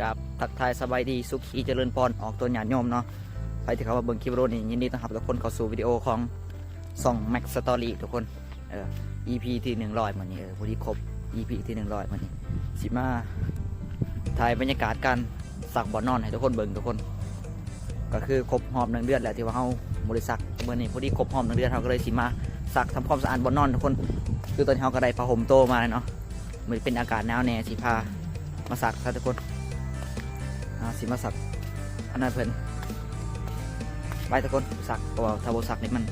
ກາບທັກທາຍສະບາຍດີ ສຸຂີຈະເລີນພອນ ອອກຕົນຍາດໂຍມເນາະ. ໃຜທີ່ເຂົ້າມາເບິ່ງຄລິບວິດີໂອນີ້ ຍິນດີຕ້ອນຮັບທຸກຄົນເຂົ້າສູ່ວິດີໂອຂອງຊ່ອງ Max Story ທຸກຄົນ. ເອີ ອີພີທີໜຶ່ງຮ້ອຍມື້ນີ້ ເອີ ພໍດີຄົບອີພີທີໜຶ່ງຮ້ອຍມື້ນີ້ ຊິມາຖ່າຍບັນຍາກາດການ ສັກບ່ອນນອນໃຫ້ທຸກຄົນເບິ່ງທຸກຄົນ. ກໍຄືຄົບຮອບໜຶ່ງເດືອນແລ້ວທີ່ວ່າເຮົາບໍ່ໄດ້ສັກ, ມື້ນີ້ພໍດີຄົບຮອບໜຶ່ງເດືອນ ເຮົາກໍເລີຍຊິມາສັກທຳຄວາມສະອາດບ່ອນນອນທຸກຄົນ. ຄືຕອນນີ້ເຮົາກໍໄດ້ຜ້າຫົ່ມໂຕມາແລ້ວເນາະ, ມື້ນີ້ເປັນອາກາດໜາວແດ່ ຊິພາມາສັກຊະທຸກຄົນ. ເຮົາຊິມາສັກອັນນັ້ນເພິ່ນໄປທຸກຄົນ, ສັກ ເພາະວ່າຖ້າບໍ່ສັກນີ້ມັນ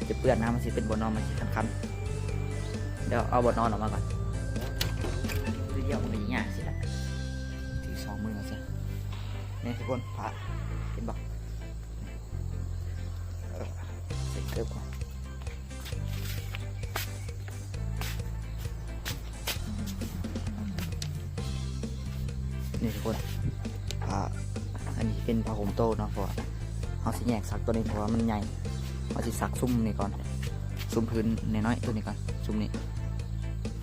ຈະເປື້ອນນະ, ມັນຊິເປັນບ່ອນນອນ ມັນຊິຄັນໆ. ດຽວເອົາບ່ອນນອນອອກມາກ່ອນ, ຄືດຽວມັນກໍຊິຍາກຊິລະ. ຖືສອງມືເອົາຊະ. ນີ້ທຸກຄົນ ຜ້າ ເຫັນບໍ່? ເອີ ໃສ່ເກີບກ່ອນ. ນີ້ທຸກຄົນ ຜ້າ ອັນນີ້ເປັນຜ້າຫົ່ມໂຕເນາະ, ເພາະວ່າເຮົາຊິແຍກສັກໂຕນີ້ ເພາະວ່າມັນໃຫຍ່. ເຮົາຊິສັກຊຸມນີ້ກ່ອນ, ຊຸມພື້ນນ້ອຍໆໂຕນີ້ກ່ອນ, ຊຸມນີ້.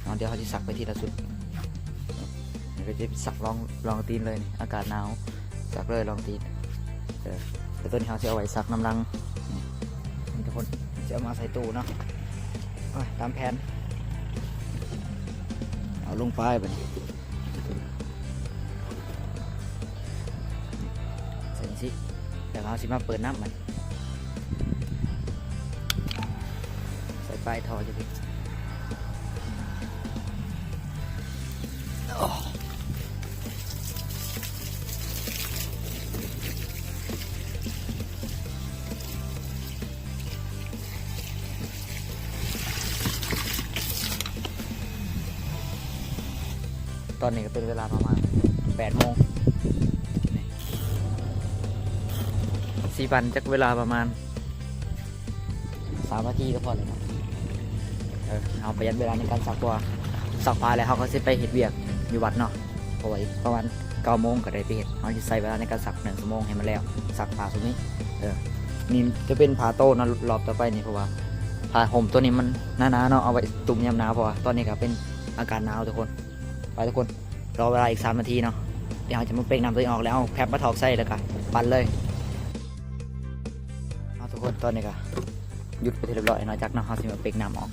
ເນາະ ດຽວເຮົາຊິສັກໄປທີລະຊຸດ. ນີ້ກໍຈະສັກລອງ ລອງຕີນເລີຍນີ້, ອາກາດໜາວ ສັກເລີຍລອງຕີນ. ເອີ ແລ້ວໂຕນີ້ເຮົາຊິເອົາໄວ້ສັກນຳຫຼັງ. ນີ້ ນີ້ທຸກຄົນ ຊິເອົາມາໃສ່ຕູ້ເນາະ. ໂອ້ຍ ຕາມແຜນ ເອົາລົງໄປບາດນີ້ ໃສ່ຈັ່ງຊີ້ ແລ້ວເຮົາຊິມາເປີດນ້ຳມັນ. ໃສ່ປາຍທໍ່ຢູ່ພີ້. ຕອນນີ້ກໍເປັນເວລາປະມານແປດໂມງ. ຊິປັ່ນຈັກເວລາປະມານ ສາມນາທີກໍພໍແລ້ວເນາະ. ເອີ ເຮົາປະຢັດເວລາໃນການຊັກ ເພາະວ່າຊັກຜ້າແລ້ວເຮົາກໍຊິໄປເຮັດວຽກຢູ່ວັດເນາະ, ເພາະວ່າອີກປະມານເກົ້າໂມງກໍໄດ້ໄປເຮັດ. ເຮົາຊິໃຊ້ເວລາໃນການຊັກໜຶ່ງຊົ່ວໂມງໃຫ້ມັນແລ້ວ, ຊັກຜ້າຊຸມນີ້. ເອີ ນີ້ຈະເປັນຜ້າໂຕນະ ລອບຕໍ່ໄປນີ້, ເພາະວ່າຜ້າຫົ່ມໂຕນີ້ມັນໜາໆເນາະ, ເອົາໄວ້ຕຸ້ມຍາມໜາວ, ເພາະວ່າຕອນນີ້ກໍເປັນອາກາດໜາວທຸກຄົນ. ໄປທຸກຄົນ ລໍເວລາອີກສາມນາທີເນາະ, ດຽວເຮົາຈະມາເປັ່ງນ້ຳຕົວນີ້ອອກ ແລ້ວເອົາແຟັບມາຖອກໃສ່ ແລ້ວກະປັ່ນເລີຍ. ເອົາທຸກຄົນ ຕອນນີ້ກະຢຸດໄປທີ່ຮຽບຮ້ອຍເນາະ, ຈາກນັ້ນເຮົາຊິມາເປັ່ງນ້ຳອອກ.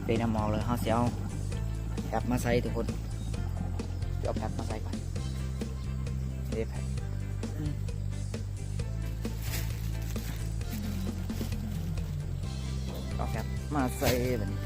ເປັ່ງນ້ຳອອກແລ້ວ ເຮົາຊິເອົາແຟັບມາໃສ່ທຸກຄົນ, ເອົາແຟັບມາໃສ່ກ່ອນ. ເດ ແຟັບ ເອົາແຟັບມາໃສ່ບາດນີ້.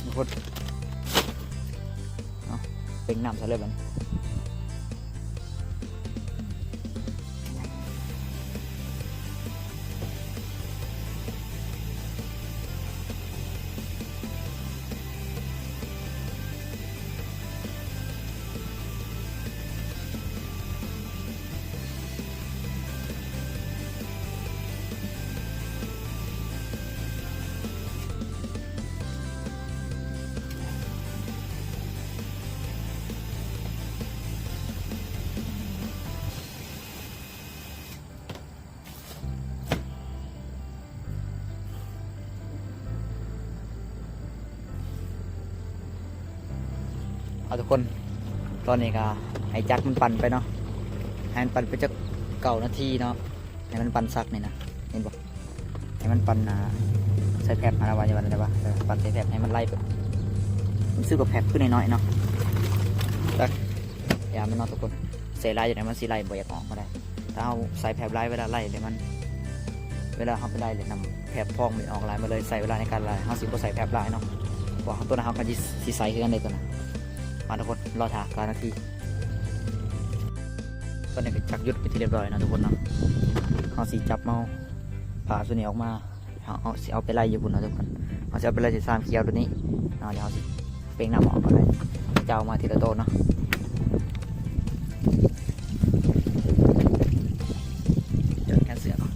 ທຸກຄົນ ເອົາ ເປັ່ງນ້ຳໃສ່ເລີຍບາດນີ້. ເອົາທຸກຄົນ ຕອນນີ້ກໍໃຫ້ຈັກມັນປັ່ນໄປເນາະ, ໃຫ້ມັນປັ່ນໄປຈັກເກົ້ານາທີເນາະ, ໃຫ້ມັນປັ່ນສັກນີ້ນະ ເຫັນບໍ່? ໃຫ້ມັນປັ່ນ ອ່າ ໃສ່ແຟັບຫັ້ນນະ ວ່າຢ່າວ່າໄດ້ວ່າ ເອີ ປັ່ນໃສ່ແຟັບໃຫ້ມັນໄຫຼໄປ. ຮູ້ສຶກວ່າແຟັບຄືນ້ອຍໆເນາະ, ຈັກ ຢ່າມັນເນາະທຸກຄົນ, ໃສ່ຫຼາຍຈັ່ງໃດມັນຊິໄຫຼບໍ່ຢາກອອກມາໄດ້. ຖ້າເຮົາໃສ່ແຟັບຫຼາຍ ເວລາໄຫຼແລ້ວມັນ ເວລາເຮົາໄປໄຫຼແລ້ວ ນ້ຳແຟັບຟອງມັນອອກຫຼາຍໝົດເລີຍ, ໃຊ້ເວລາໃນການໄຫຼ ເຮົາຊິບໍ່ໃສ່ແຟັບຫຼາຍເນາະ, ເພາະວ່າໂຕນັ້ນເຮົາກໍຊິ ຊິໃສ່ຄືກັນເດ້ໂຕນັ້ນ. ມາທຸກຄົນ ລໍຖ້າເກົ້ານາທີ. ຕອນນີ້ກໍຈັກຢຸດເປັນທີ່ຮຽບຮ້ອຍເນາະທຸກຄົນເນາະ, ເຮົາຊິຈັບເອົາຜ້າຊຸດນີ້ອອກມາ. ເຮົາເອົາ ຊິເອົາໄປໄລ່ຢູ່ພຸ້ນເນາະທຸກຄົນ. ເຮົາຊິເອົາໄປໄລ່ໃສ່ຊາມຂຽວໂຕນີ້ເນາະ. ດຽວເຮົາຊິເປັ່ງນ້ຳອອກກ່ອນເລີຍ. ຈະເອົາມາທີລະໂຕເນາະ. ຈອດແຂນເສື້ອກ່ອນ.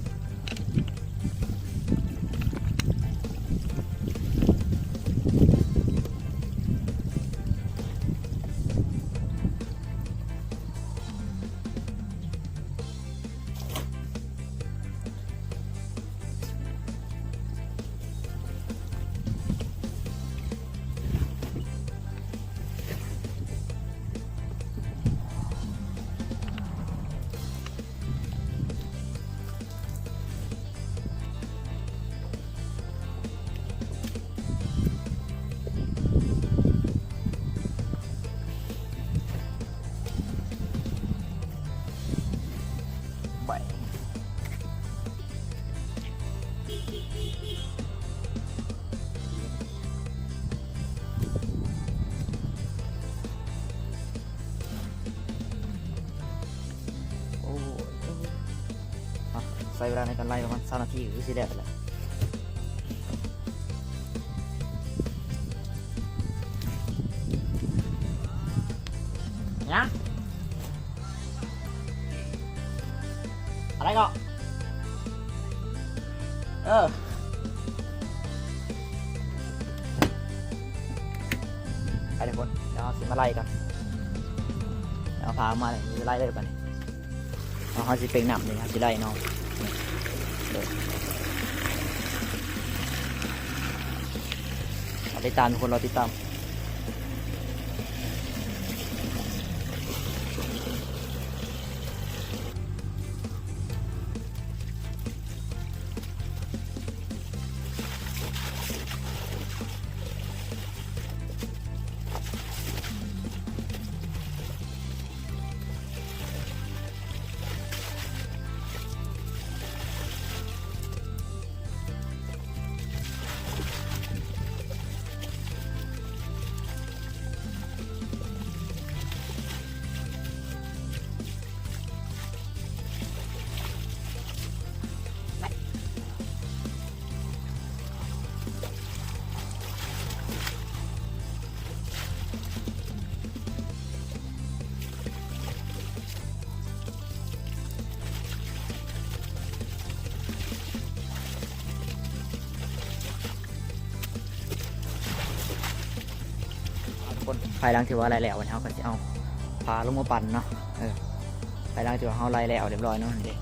ໂອ້ຍ ອ່ະ ໃຊ້ເວລາໃນການໄລ່ປະມານຊາວນາທີ ກໍຄືຊິແລ້ວແຫຼະ. ຫຍັງ? ອະໄລເກາະ? ເອີ ໄປເດີຄົນ ດຽວເຮົາຊິມາໄລ່ກ່ອນ. ເອົາຜ້າມາເລີຍ ຊິໄລ່ເລີຍບາດນີ້. ເຮົາ ເຮົາຊິເປັ່ງນ້ຳນີ້ ເຮົາຊິໄລ່ເນາະ. ເອີ ເຮົາຕິດຕາມທຸກຄົນ ເຮົາຕິດຕາມ. ທຸກຄົນ ພາຍຫຼັງທີ່ວ່າໄລ່ແລ້ວ ເຮົາກໍຊິເອົາຜ້າລົງມາປັ່ນເນາະ. ເອີ ພາຍຫຼັງທີ່ວ່າເຮົາໄລ່ແລ້ວຮຽບຮ້ອຍເນາະ ນີ້ເດ້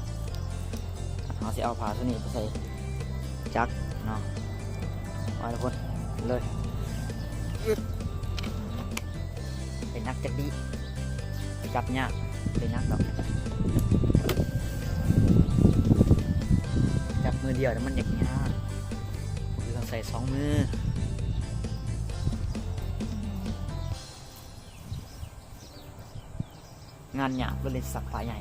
ເຮົາຊິເອົາຜ້າໂຕນີ້ໄປໃສ່ຈັກເນາະ. ມາທຸກຄົນ ເລີຍ. ເປັນໜັກຈັກດີ ຈັບຍາກ ເປັນໜັກດອກ ຈັບມືດຽວແລ້ວມັນຍາກໆ ຄືຕ້ອງໃຊ້ສອງມື. ງານຍາກ ເລີຍສັກຜ້າໃຫຍ່.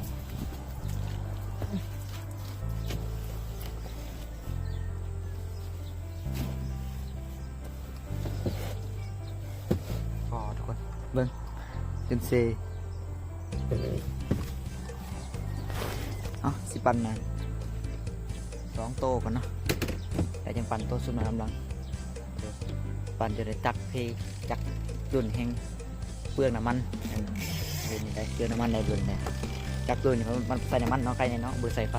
ອໍ ທຸກຄົນເບິ່ງ ເປັນເຊ. ເອົາ ຊິປັ່ນນະ ສອງໂຕກ່ອນເນາະ ແລ້ວຈັ່ງປັ່ນໂຕສຸດມານຳຫຼັງ. ປັ່ນຈະໄດ້ຈັກເພ ຈັກລຸ້ນແຮງເປືອງນ້ຳມັນ. ເຫັນໄດ້ ເປືອງນ້ຳມັນໄດ້ລຸ້ນແດ່. ຈັກລຸ້ນນີ້ມັນ ມັນໃຊ້ນ້ຳມັນເນາະ ໄກ່ເນາະ ບໍ່ໄດ້ໃຊ້ໄຟ.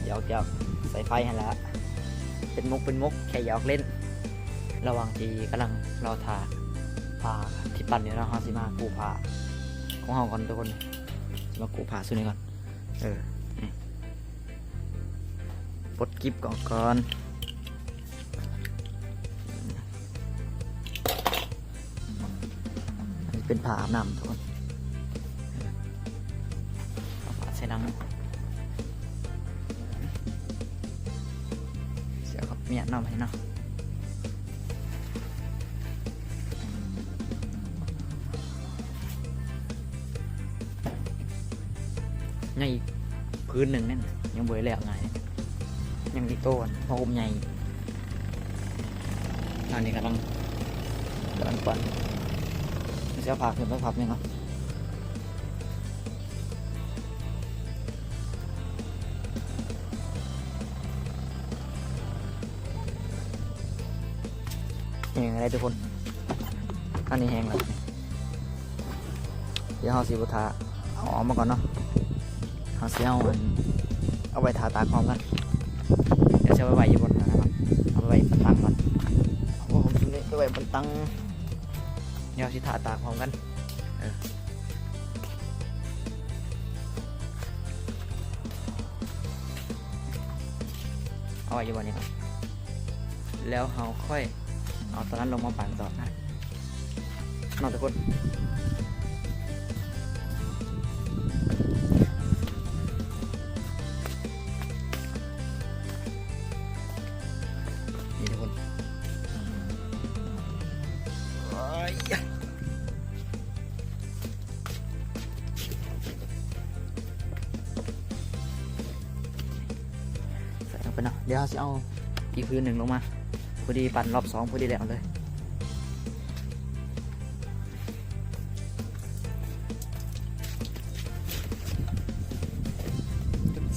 ຢອກໆ ໃຊ້ໄຟຫັ້ນລະ ເປັນມຸກເປັນມຸກ ແຄ່ຢອກຫຼິ້ນ. ລະຫວ່າງທີ່ກຳລັງລໍຖ້າຜ້າທີ່ປັ່ນຢູ່ເນາະ ເຮົາຊິມາກູ້ຜ້າຂອງເຮົາກ່ອນທຸກຄົນ. ມາກູ້ຜ້າຊຸດນີ້ກ່ອນ. ເອີ ນີ້ ປົດກິບອອກກ່ອນ. ອັນນີ້ເປັນຜ້າອາບນ້ຳທຸກຄົນ ເອົາຜ້າໃສ່ຫຼັງ ເສື້ອເຂົາມຽດນຳໃຫ້ເນາະ. ຍັງອີກຜືນໜຶ່ງນັ້ນ ຍັງບໍ່ໄດ້ແລ້ວງ່າຍ ຍັງມີໂຕຜ້າຫົ່ມໃຫຍ່. ອັນນີ້ກຳລັງ ກຳລັງປັ່ນ ຊິເອົາຜ້າຂຶ້ນໄປພັບໜຶ່ງເນາະ. ໂ ແຫ້ງແລ້ວທຸກຄົນ ອັນນີ້ແຫ້ງແລ້ວ. ດຽວເຮົາຊິບໍ່ຖ້າ ເອົາອອກມາກ່ອນເນາະ. ເຮົາຊິເອົາອັນ ເອົາໄວ້ຖ້າຕາກພ້ອມກັນ. ດຽວຊິເອົາໄປໄວ້ຢູ່ບ່ອນນັ້ນກ່ອນ ເອົາໄປໄວ້ບັນຕັງກ່ອນ. ເອົາຜ້າຫົ່ມຊຸມນີ້ໄປໄວ້ບັນຕັງ ດຽວຊິຖ້າຕາກພ້ອມກັນ. ເອີ ເອົາໄວ້ຢູ່ບ່ອນນີ້ກ່ອນ ແລ້ວເຮົາຄ່ອຍເອົາຕົວນັ້ນລົງມາປັ້ນຕໍ່ນະ ເນາະທຸກຄົນ. ນີ້ທຸກຄົນ ໂອ້ຍ ໃສ່ລົງໄປເນາະ. ດຽວເຮົາຊິເອົາອີກຜືນໜຶ່ງລົງມາ ພໍດີປັ້ນລອບສອງ ພໍດີແລ້ວເລີຍ.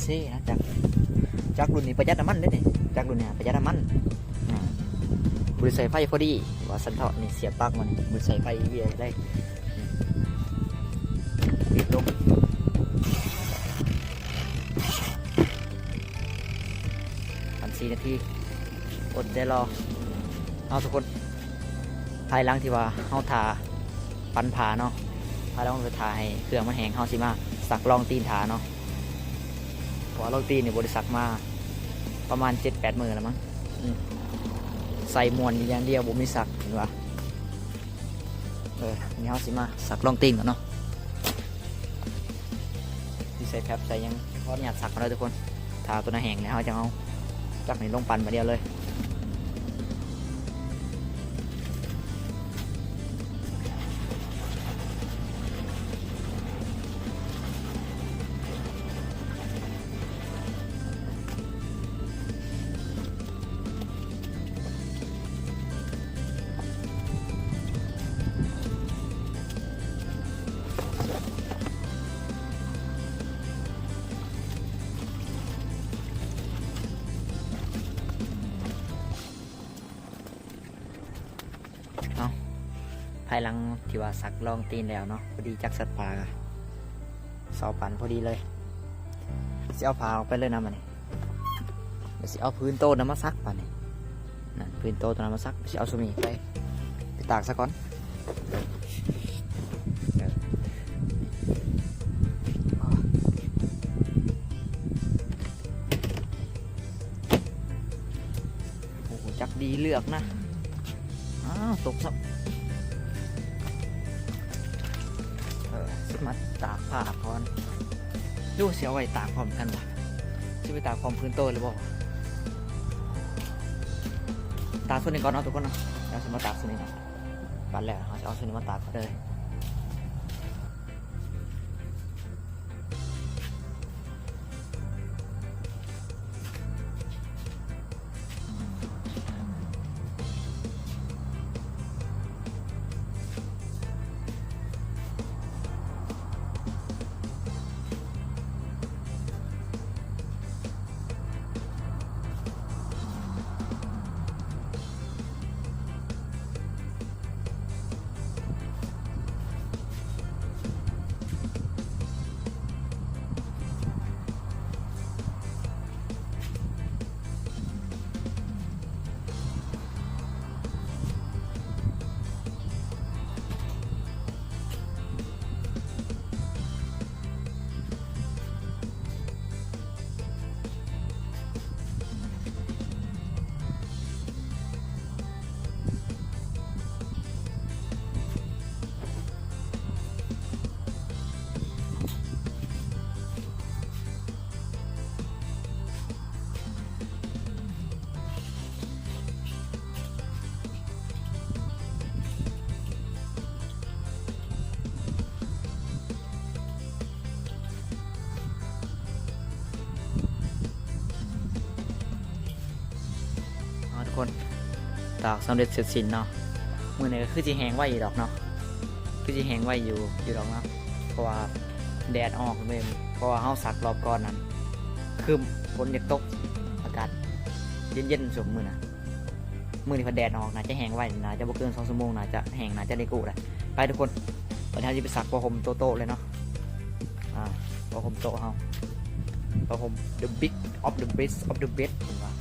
ເຊນະ ຈັກ ຈັກລຸ້ນນີ້ປະຢັດນ້ຳມັນເດ້ນີ້ ຈັກລຸ້ນນີ້ປະຢັດນ້ຳມັນ ອ່າ ບໍ່ໄດ້ໃຊ້ໄຟພໍດີ ວ່າຊັ້ນເຖາະ. ນີ້ສຽບປລັກມັນ ບໍ່ໄດ້ໃຊ້ໄຟເວຍໃດ ປິດລົງ ປັ້ນສີ່ນາທີ ອົດໃຈລໍເນາະທຸກຄົນ. ພາຍຫຼັງທີ່ວ່າເຮົາຖ້າປັ້ນຜ້າເນາະ ພາຍຫຼັງເຮົາຖ້າໃຫ້ເຄື່ອງມັນແຫ້ງ ເຮົາຊິມາຊັກລອງຕີນຖ້າເນາະ ເພາະວ່າລອງຕີນນີ້ບໍ່ໄດ້ຊັກມາປະມານເຈັດແປດມື້ແລ້ວມັງ ອືມ ໃສ່ມ່ວນຢູ່ຢ່າງດຽວ ບໍ່ມີຊັກ ເຫັນວ່າ ເອີ ນີ້ເຮົາຊິມາຊັກລອງຕີນກ່ອນເນາະ. ຊິໃສ່ແຟັບໃສ່ຫຍັງ ຂໍອະນຸຍາດຊັກກ່ອນເດີທຸກຄົນ. ຖ້າຕົວນັ້ນແຫ້ງແລ້ວ ເຮົາຈະເອົາຈັກນີ້ລົງປັ້ນບາດດຽວເລີຍ. ເອົາ ພາຍຫຼັງທີ່ວ່າຊັກລອງຕີນແລ້ວເນາະ ພໍດີຈັກສັດປ່າກະເຊົາປັ້ນພໍດີເລີຍ. ຊິເອົາຜ້າອອກໄປເລີຍນະບາດນີ້ ດຽວຊິເອົາພື້ນໂຕນຳມາຊັກບາດນີ້ ນັ້ນ ພື້ນໂຕໂຕນັ້ນມາຊັກ ຊິເອົາຊຸມນີ້ໄປ ໄປຕາກຊະກ່ອນ. ໂອ້ໂຫ ຈັກດີເລືອກນະ ອ້າວ ຕົກຊ້ຳ. ເອີ ຊິມາຕາກຜ້າກ່ອນ ຫຼືຊິເອົາໄວ້ຕາກພ້ອມກັນວະ? ຊິໄປຕາກພ້ອມພື້ນໂຕເລີຍບໍ່? ຕາກຊຸດນີ້ກ່ອນເນາະທຸກຄົນເນາະ ດຽວຊິມາຕາກຊຸດນີ້ກ່ອນ. ປັ້ນແລ້ວ ເຮົາຊິເອົາຊຸດນີ້ມາຕາກກ່ອນເດີ. ເອົາ ທຸກຄົນ ຕາກສຳເລັດເສັດສິ້ນເນາະ. ມື້ນີ້ກໍຄືຊິແຫ້ງໄວຢູ່ດອກເນາະ ຄືຊິແຫ້ງໄວຢູ່ ຢູ່ດອກເນາະ ເພາະວ່າແດດອອກເລີຍ ເພາະວ່າເຮົາຊັກລອບກ່ອນນັ້ນ ຄຶ້ມ ຝົນຢາກຕົກ ອາກາດເຢັນໆ ຊ່ວງມື້ນະ. ມື້ນີ້ພັດແດດອອກ ໜ້າຈະແຫ້ງໄວ ໜ້າຈະບໍ່ເກີນສອງຊົ່ວໂມງ ໜ້າຈະແຫ້ງ ໜ້າຈະໄດ້ກູ້ແຫຼະ. ໄປທຸກຄົນ ບັດນີ້ເຮົາຊິໄປຊັກຜ້າຫົ່ມໂຕະໂຕະເລີຍເນາະ. ອ່າ ຜ້າຫົ່ມໂຕະເຮົາ ຜ້າຫົ່ມ the big of the best of the best ເພິ່ນວ່າ.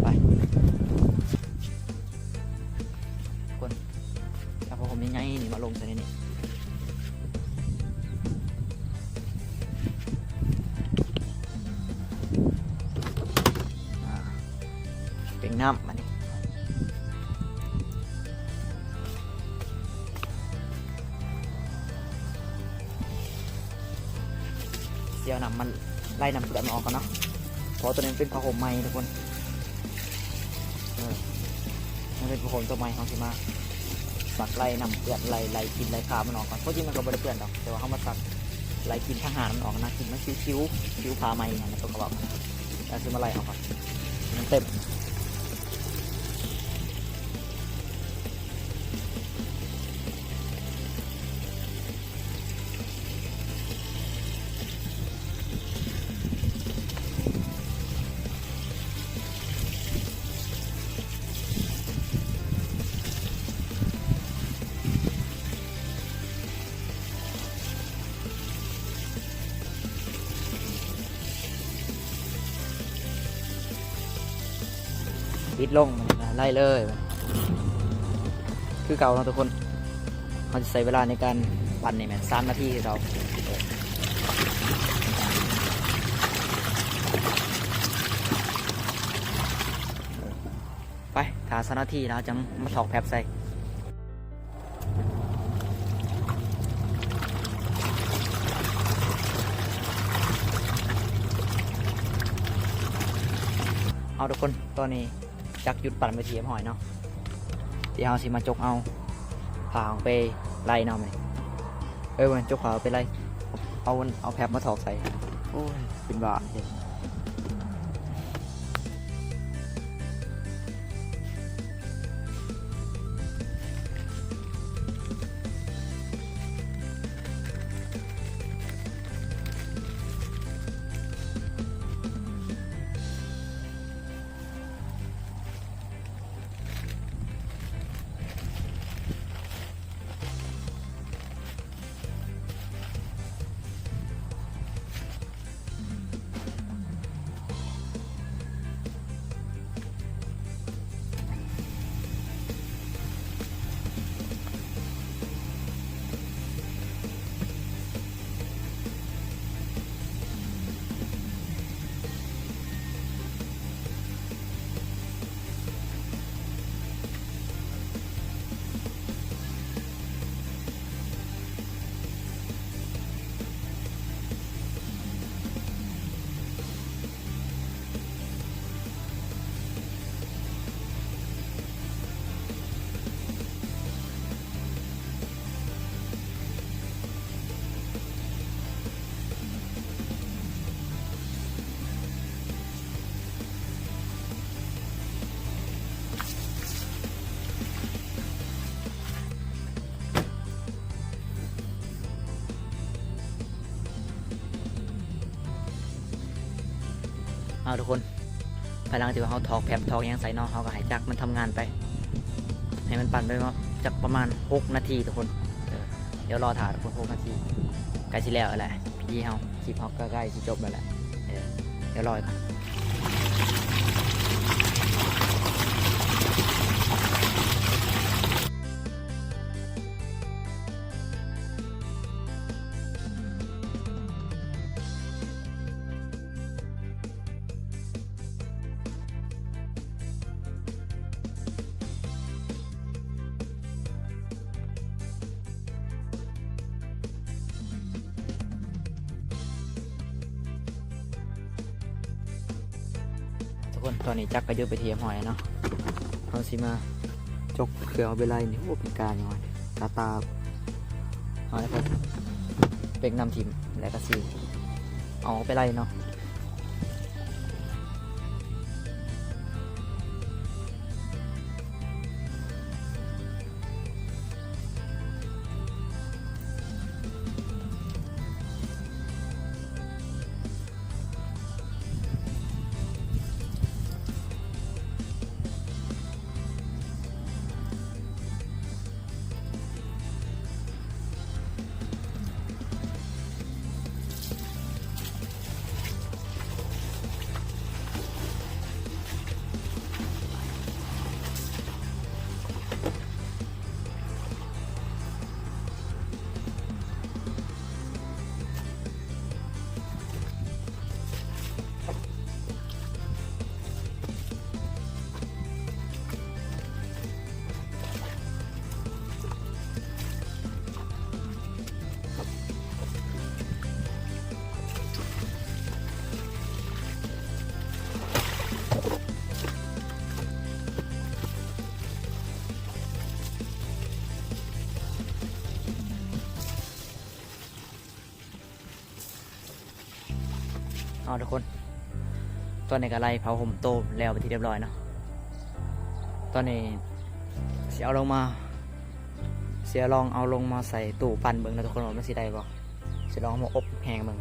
ໄປ ທຸກຄົນ ເອົາຜ້າຫົ່ມໃຫຍ່ໆນີ້ມາລົງໃສ່ໃນນີ້. ອ່າ ເປັນນ້ຳບາດນີ້ ດຽວນ້ຳມັນໄລ່ນ້ຳເປື້ອນອອກກ່ອນເນາະ ເພາະວ່າໂຕນີ້ມັນເປັນຜ້າຫົ່ມໃໝ່ທຸກຄົນ. ເອີ ມັນເປັນຜ້າຫົ່ມໂຕໃໝ່ ເຮົາຊິມາຊັກໄລ່ນ້ຳເປື້ອນ ໄລ່ ໄລ່ກິ່ນໄລ່ຄາບມັນອອກກ່ອນ. ຄວາມຈິງມັນກໍບໍ່ໄດ້ເປື້ອນດອກ ແຕ່ວ່າເຮົາມາຊັກໄລ່ກິ່ນທະຫານມັນອອກນະ ກິ່ນມັນຊິວໆ ຊິວຜ້າໃໝ່ຫັ້ນນະ ຕົວກະເວົ້າ ເຮົາຊິມາໄລ່ອອກກ່ອນ ມັນເຕັມ. ປິດລົງ ໄລ່ເລີຍ ຄືເກົ່າເນາະທຸກຄົນ. ເຮົາຈະໃຊ້ເວລາໃນການປັ່ນນີ້ແມ່ນສາມນາທີຄືເກົ່າ. ໄປ ຖ້າສາມນາທີແລ້ວ ເຮົາຈັ່ງມາຖອກແຟັບໃສ່. ເອົາທຸກຄົນ ຕອນນີ້ຈັກຢຸດປັ່ນເປັນທີ່ຮຽບຮ້ອຍເນາະ. ດຽວເຮົາຊິມາຈົກເອົາຜ້າອອກໄປໄລ່ເນາະ ແມ່ນ ເອີ ບໍ່ແມ່ນ ຈົກຜ້າອອກໄປໄລ່ ເອົາ ເອົາແຟັບມາຖອກໃສ່. ໂອ້ຍ ເປັນຫວັດ. ເອົາທຸກຄົນ ພາຍຫຼັງທີ່ວ່າເຮົາຖອກແຟັບຖອກຫຍັງໃສ່ເນາະ ເຮົາກໍໃຫ້ຈັກມັນທຳງານໄປ ໃຫ້ມັນປັ່ນໄປເນາະ ຈັກປະມານຫົກນາທີທຸກຄົນ. ເອີ ດຽວລໍຖ້າທຸກຄົນ ຫົກນາທີ ໃກ້ຊິແລ້ວແຫຼະ ພີທີເຮົາ ຄລິບເຮົາກໍໃກ້ຊິຈົບແລ້ວແຫຼະ. ເອີ ດຽວລໍກ່ອນ. ທຸກຄົນ ຕອນນີ້ຈັກກະຢຸດໄປທີ່ຮຽບຮ້ອຍແລ້ວເນາະ ເຮົາຊິມາ ຈົກເພື່ອເອົາໄປໄລ່ນີ້. ໂອ້ ເປັນການຫຍັງວະ ກາຕາ ເອົາແລ້ວກໍເປັກນ້ຳຖິ້ມ ແລ້ວກໍຊິເອົາໄປໄລ່ເນາະ. ເອົາທຸກຄົນ ຕອນນີ້ກໍໄລ່ຜ້າຫົ່ມໂຕ້ມແລ້ວເປັນທີ່ຮຽບຮ້ອຍເນາະ. ຕອນນີ້ຊິເອົາລົງມາ ຊິລອງເອົາລົງມາໃສ່ຕູ້ປັ່ນເບິ່ງເນາະທຸກຄົນ ວ່າມັນຊິໄດ້ບໍ່. ຊິລອງເອົາມາອົບແຮງເບິ່ງ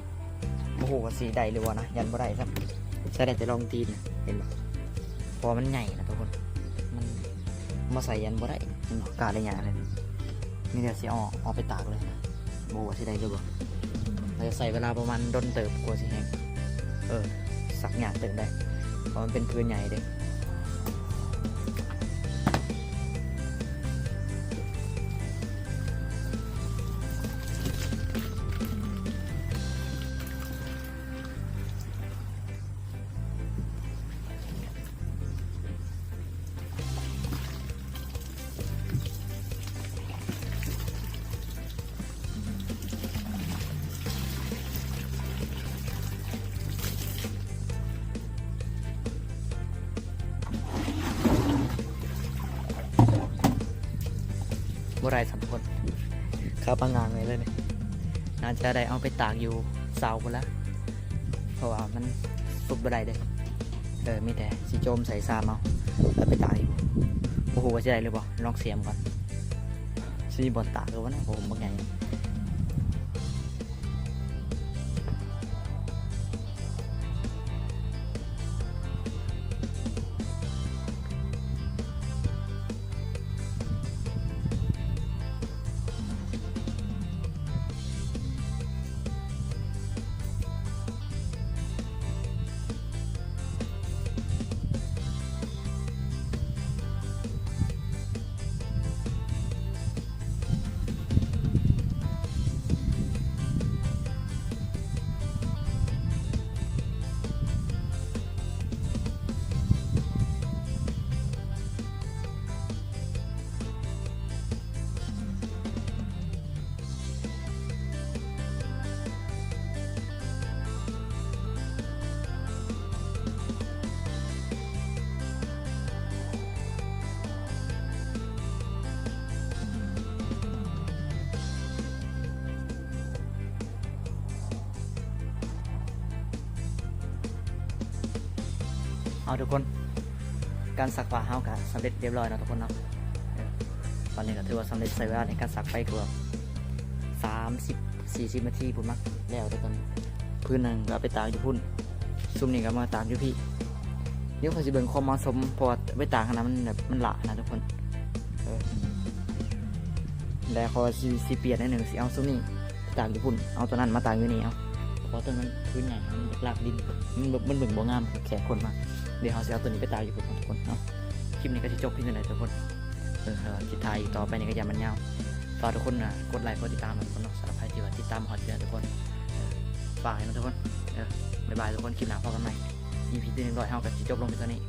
ບໍ່ຮູ້ວ່າຊິໄດ້ຫຼືບໍ່ນະ ຢ້ານບໍ່ໄດ້ຊ້ຳ. ໃຊ້ໄດ້ແຕ່ລອງຕີນ ເຫັນບໍ່ ເພາະວ່າມັນໃຫຍ່ນະທຸກຄົນ ມັນ ມາໃສ່ຢ້ານບໍ່ໄດ້ ເຫັນບໍ່ ກ້າໄດ້ຫຍັງເລີຍ. ມີແຕ່ຊິເອົາ ເອົາໄປຕາກເລີຍນະ ບໍ່ຮູ້ວ່າຊິໄດ້ຫຼືບໍ່. ແຕ່ໃຊ້ເວລາປະມານດົນເຕີບກວ່າຊິແຫ້ງ ເອີ ຊັກຍາກເຕີບໄດ໋ ເພາະມັນເປັນຜືນໃຫຍ່ເດ້. ບໍ່ໄດ້ສາມຄົນ ຄາປາງງາງເລີຍນີ້. ໜ້າຈະໄດ້ເອົາໄປຕາກຢູ່ເສົາພຸ້ນລະ ເພາະວ່າມັນສຸດບໍ່ໄດ້ເດ້. ເອີ ມີແຕ່ຊິໂຈມໃສ່ຊາມເອົາ ແລ້ວໄປຕາກຢູ່ ບໍ່ຮູ້ວ່າຊິໄດ້ຫຼືບໍ່ ລອງເສຍມກ່ອນ. ຊິມີບ່ອນຕາກຫຼືບໍ່ນະ ໂອ້ ບັກໃຫຍ່. ເອົາທຸກຄົນ ການຊັກຜ້າເຮົາກະສຳເລັດຮຽບຮ້ອຍເນາະທຸກຄົນເນາະ. ເອີ ຕອນນີ້ກະຖືວ່າສຳເລັດ ໃຊ້ເວລາໃນການຊັກໄປກວ່າສາມສິບ ສີ່ສິບນາທີພຸ້ນມັ້ງ ແລ້ວແຕ່ຕອນນີ້. ຜືນໜຶ່ງກະເອົາໄປຕາກຢູ່ພຸ້ນ ຊຸມນີ້ກະມາຕາກຢູ່ພີ້. ດຽວຂ້ອຍຊິເບິ່ງຄວາມເໝາະສົມ ເພາະວ່າໄປຕາກຫັ້ນນະ ມັນແບບມັນຫຼ້ານະທຸກຄົນ. ເອີ ແລ້ວຂ້ອຍຊິ ຊິປ່ຽນໜ້ອຍໜຶ່ງ ຊິເອົາຊຸມນີ້ ຕາກຢູ່ພຸ້ນ ເອົາໂຕນັ້ນມາຕາກຢູ່ນີ້ເອົາ ເພາະວ່າໂຕນັ້ນພື້ນໃຫຍ່ ມັນລາກດິນ ມັນ ມັນເບິ່ງບໍ່ງາມ ແຂກຄົນມາ. ດຽວເຮົາຊິເອົາໂຕນີ້ໄປຕາກຢູ່ພຸ້ນເນາະທຸກຄົນເນາະ. ຄລິບນີ້ກໍຊິຈົບພຽງເທົ່ານີ້ທຸກຄົນ. ເອີ ເຮົາຊິຖ່າຍຕໍ່ໄປນີ້ກໍຢ້ານມັນຍາວ. ຝາກທຸກຄົນນະ ກົດໄລກົດຕິດຕາມໃຫ້ທຸກຄົນເນາະ ສຳລັບໃຜທີ່ວ່າຕິດຕາມມາຮອດເທື່ອທຸກຄົນ. ເອີ ຝາກໃຫ້ນຳທຸກຄົນ. ເອີ ບາຍບາຍທຸກຄົນ ຄລິບໜ້າພໍ້ກັນໃໝ່. ອີພີທີໜຶ່ງຮ້ອຍເຮົາກໍຊິຈົບລົງພຽງເທົ່ານີ້.